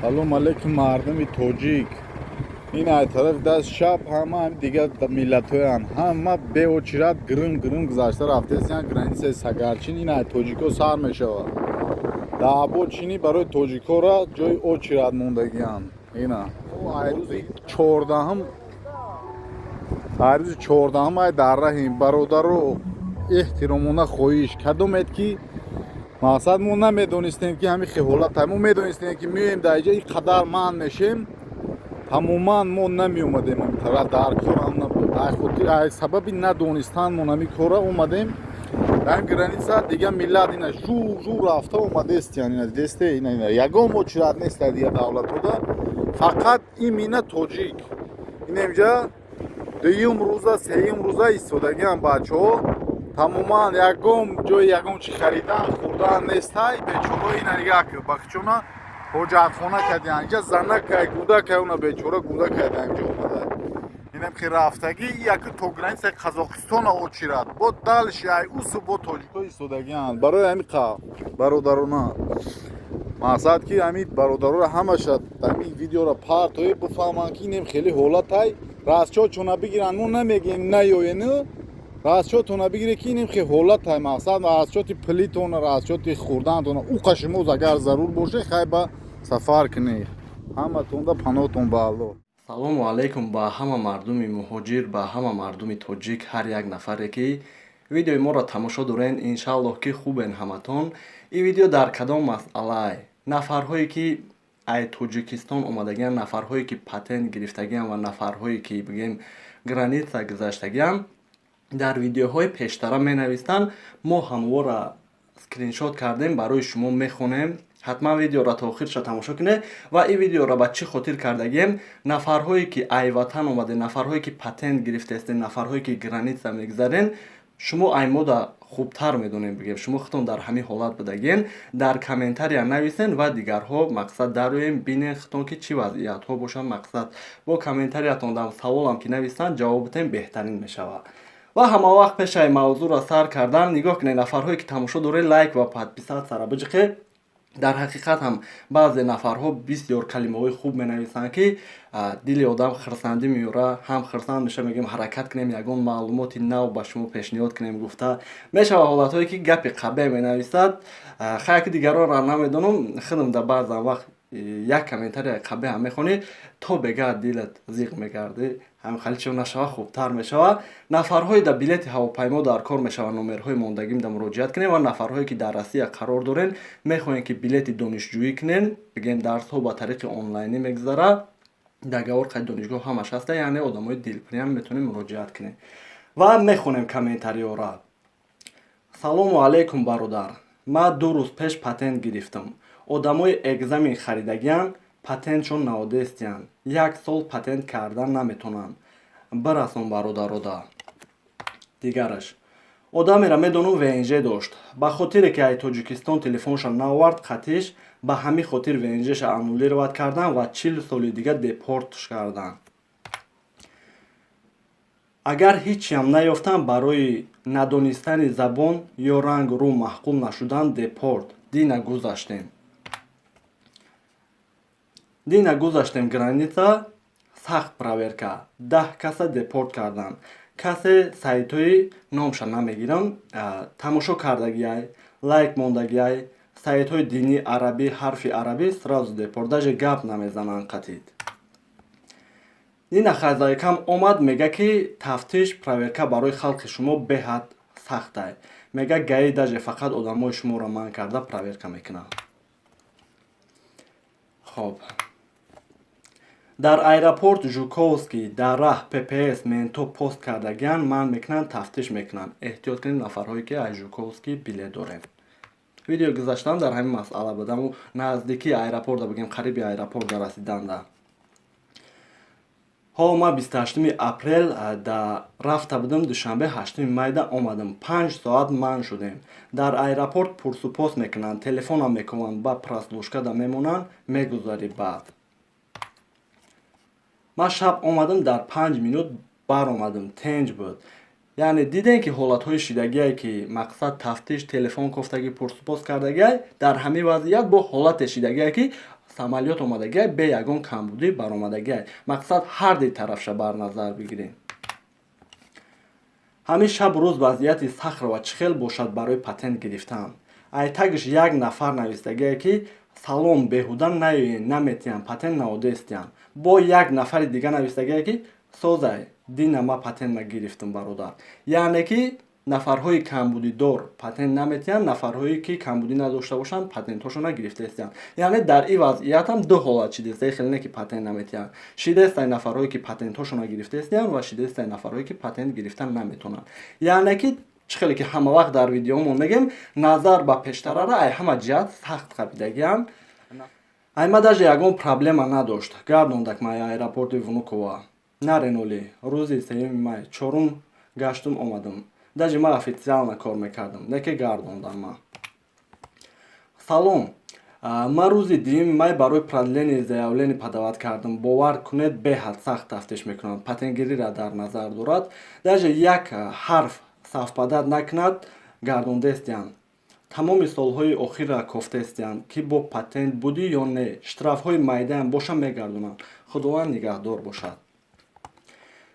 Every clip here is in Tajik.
Салом алейкум, мардуми тоҷик. Ин ай тарафи даст шаб ҳама дигар миллатҳоянд, ҳама бе очередь гирим гирим гузашта рафтесиян границаи Сагарчин. Ин ай тоҷико сар мешавад. Дар обочини барои тоҷикора ҷои очередь мондагиянд. Ина ай рӯзи 14-ум, ай рӯзи 14-ум ай дар раҳим. Бародаро, эҳтиромона хоҳиш кадомед, ки мақсад мо намедонистем, ки ҳамин хел ҳолат. Мо медонистем, ки меоем дар иҷа, ин қадар манъ мешем, тамоман мо намеомадем ҳамин тараф, дар корам набуд. Ай хотир, ай сабаби надонистанмон ҳамин кора омадем дар ин граница. Дигар миллат ина жур жур рафта омадестиян. Ина дидесте, ина ягон очередь нест дар дигар давлатҳода, фақат имина тоҷик. Ина инҷа дуюм рӯза, сеюм рӯза истодагиам бачаҳо. Тамоман ягон ҷои ягон чи харидан, хӯрдан нестай. Бечора, ина нигаҳ кун, бахчона ҳоҷатхона кардиан инҷа. Занакай, гудакай, уна бечора гудакай дар инҷо омада. Инам ки рафтагӣ яку то границаи Қазоқистона очередь, бо дальше ай усу бо тоҷико истодагианд. Барои ҳамин қа, бародарона, мақсад ки ҳамин бародарора ҳамаша ҳамин видеоро партое, бифаҳманд, ки инем хеле ҳолатай. Расчётчона бигиранд. Мо намегем наёену, расчётона бигире, ки инем хел ҳолатай. Мақсад, расчёти пилитона, расчёти хӯрдантона уқа шумо агар зарур боше, хай ба сафар кунед. Ҳаматонда паноҳтон ба Аллоҳ. Салому алайкум ба ҳама мардуми муҳоҷир, ба ҳама мардуми тоҷик, ҳар як нафаре, ки видеои моро тамошо дорен. Иншааллоҳ, ки хубен ҳаматон. Ин видео дар кадом масъалае? Нафарҳое, ки ай Тоҷикистон омадагиан, нафарҳое, ки патент гирифтагиан ва нафарҳое, ки бигем, граница гузаштагиан, дар видеоҳои пештара менависанд. Мо ҳамвора скриншот кардем, барои шумо мехонем. Ҳатман видеоро то охирша тамошо кунед. Ва ин видеоро ба чӣ хотир кардагием? Нафарҳое, ки айватан омадед, нафарҳое, ки патент гирифтаестед, нафарҳое, ки граница мегузарен, шумо аймода хубтар медонем, бигем, шумо худтон дар ҳамин ҳолат будагиен. Дар комментария нависен ва дигарҳо, мақсад, дароем, бинен худтон, ки чӣ вазъиятҳо бошанд. Мақсад, бо комментариятон дар саволам, ки нависанд, ҷавоб битем, беҳтарин мешавад. Ва ҳама вақт пешаи мавзӯъро сар кардан, нигоҳ кунед, нафарҳое, ки тамошо доред, лайк ва подписатьсяро биҷиқед. Дар ҳақиқат ҳам баъзе нафарҳо бисёр калимаҳои хуб менависанд, ки дили одам хирсандӣ меёра, ҳам хирсанд меша. Мегӯем, ҳаракат кунем, ягон маълумоти нав ба шумо пешниҳод кунем гуфта мешава. Ҳолатҳое, ки гапи қабеҳ менависад, хайр, ки дигаронро намедонам, худам дар баъзан вақт як комментария қабеҳам мехонӣ, то бега дилат зиқ мегардӣ. Ҳамин хали чио нашава, хубтар мешава. Нафарҳое дар билети ҳавопаймо дар кор мешаванд, номерҳои мондагим да муроҷиат кунем. Ва нафарҳое, ки дар Россия қарор дорен, мехоҳем, ки билети донишҷӯӣ кунен, бигем, дарсҳо ба тариқи онлайнӣ мегузарад, договор қайд донишгоҳ ҳамаш ҳаста, яъне одамои дилпириам метавонем муроҷиат кунем. Ва мехонем комментариёра. Салому алайкум, бародар. Ман 2 рӯз пеш патент гирифтам. Одамои экзамен харидагиан, патентшон наодестиянд, як сол патент кардан наметонанд. Бирасон, бародарода. Дигараш: одамеро медонам, ВНЖ дошт, ба хотире ки ай Тоҷикистон телефонша наовард қатиш, ба ҳамин хотир ВНЖша аннулировать кардан ва 40 соли дига депортш карданд. Агар ҳичиам наёфтанд, барои надонистани забон ё рангу рӯ маъқул нашудан депорт. Дина гузаштем граница, сахт проверка, 10 каса депорт карданд. Касе сайтҳои номша намегирам, тамошо кардагиай, лайк мондагиай, сайтҳои динӣ, арабӣ, ҳарфи арабӣ, сразу депорт, даже гап намезананд қатид. Нина хазайкам омад, мега, ки тафтиш, проверка барои халқи шумо беҳад сахтай. Мега, ГАИ даже фақат одамои шуморо манъ карда проверка мекунад. Хоб, дар аэропорт Жуковский дар раҳ ППС, менто пост кардагиан, манъ мекунанд, тафтиш мекунанд. Эҳтиёт кунед, нафарҳое, ки аз Жуковский билет дорем. Видео гузаштам дар ҳамин масъала будаму наздикии аэропорта, бигем, қариби аэропорт расиданда. Ҳо, ман 28-уми апрел да рафта будам Душанбе, 8-уми майда омадам. 5 соат манъ шудем дар аэропорт. Пурсупос мекунанд, телефонам мекунанд, ба прослушкада мемонанд, мегузарӣ. Баъд ман шаб омадам, дар 5 минут баромадам, тенҷ буд. Яъне дидем, ки ҳолатҳои шидагие, ки мақсад, тафтиш, телефон кофтагӣ, пурсупос кардагиай, дар ҳамин вазъият бо ҳолате шидагие, ки Самолёт омадагиай, бе ягон камбудӣ баромадагиай. Мақсад, ҳар ди тарафша бар назар бигирем. Ҳамин шабу рӯз вазъияти Сахарова чӣ хел бошад барои патент гирифтан? Айтагиш як нафар навистагие, ки салом, беҳуда наёен, наметиҳам патент, наодестиям. Бо як нафари дига навистагие, ки созай, дина ма патентма гирифтам, бародар. Яъне ки нафарҳои камбудидор патент наметиҳанд, нафарҳое ки камбудӣ надошта бошанд, патентҳошонро гирифтаистианд. Яъне дар ин вазъиятам ду ҳолат шидеста, хеле не ки патент наметиҳанд. Шидестай нафарҳое ки патентҳошонро гирифтаистианд ва шидестай нафарҳое ки патент гирифтан наметавонанд. Яъне ки чӣ хеле ки ҳама вақт дар видеомон мегем, назар ба пештарара ай ҳама ҷиҳат сахт қабидагианд. Ай ма даже ягон проблема надошт, гардондак ма аэропорти Внуково. Нареноли рӯзи 3 май чорум гаштум омадам. Даже ма официально кор мекардам, не ки гардондам ма. Салом, ман рӯзи 2 май барои продление заявление подавать кардам. Бовар кунед, беҳад сахт тафтиш мекунанд. Патентгириро дар назар дорад. Даже як ҳарф совпадать накунад, гардондестиям. Тамоми солҳои охирра кофтестиям, ки бо патент будӣ ё не. Штрафҳои майдаам боша, мегардонанд. Худованд нигаҳдор бошад.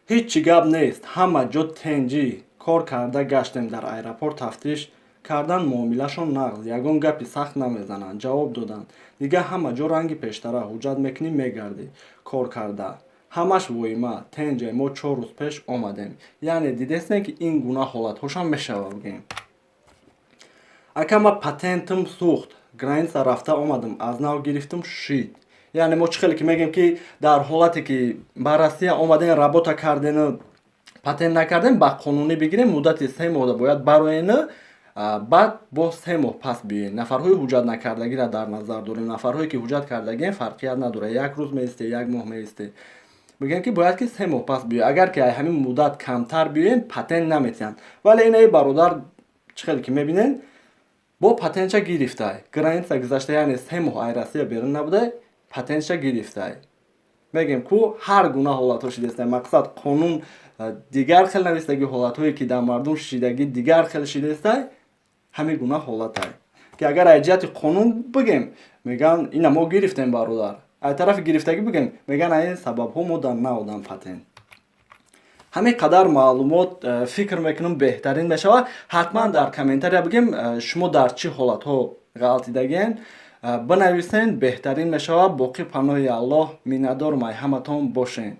Ҳеҷ чӣ гап нест, ҳама ҷо тенҷӣ. Кор карда гаштем, дар аэропорт тафтиш кардан, муомилашон нағз, ягон гапи сахт намезананд, ҷавоб доданд. Дига ҳама ҷо ранги пештара, ҳуҷҷат мекунӣ, мегардӣ. Кор карда ҳамаш воима тенҷе. Мо 4 рӯз пеш омадем. Яъне дидестем, ки ин гуна ҳолатҳошам мешава. Бигем, ака, ма патентам сӯхт, граница рафта омадам, аз нав гирифтам, шид. Яъне мо чӣ хеле ки мегӯем, ки дар ҳолате ки ба Россия омадем, работа кардену патент накардем, ба қонунӣ бигирем, муддати 3 моҳда бояд бароену баъд боз 3 моҳ пас биёем. Нафарҳои ҳуҷҷат накардагиро дар назар дорем. Нафарҳое ки ҳуҷҷат кардагием, фарқият надорад, як рӯз меисте, як моҳ меисте. Мегӯем, ки бояд ки 3 моҳ пас биёед. Агар ки ҳамин муддат камтар биёем, патент наметиҳанд. Вале инаи бародар, чӣ хеле ки мебинед, бо патентша гирифтай, граница гузашта, яъне 3 моҳ ай Россия берун набудай, патентша гирифтай. Мегӯем ку, ҳар гуна ҳолатҳо шидестай. Мақсад, қонун дигар хел навистагӣ, ҳолатҳое ки дар мардум шидагӣ дигар хел шидестай. Ҳамин гуна ҳолатай, ки агар аз ҷиҳати қонун бигем, мегӯянд, ина мо гирифтем, бародар. Аз тарафи гирифтагӣ бигем, мегӯянд, аз ин сабабҳо мо дар наодам патент. Ҳамин қадар маълумот, фикр мекунам, беҳтарин мешавад. Ҳатман дар комментария бигем, шумо дар чӣ ҳолатҳо ғалтидагиен, бинависен, беҳтарин мешавад. Боқӣ паноҳи Аллоҳ, миннатдорум ай ҳаматон бошен.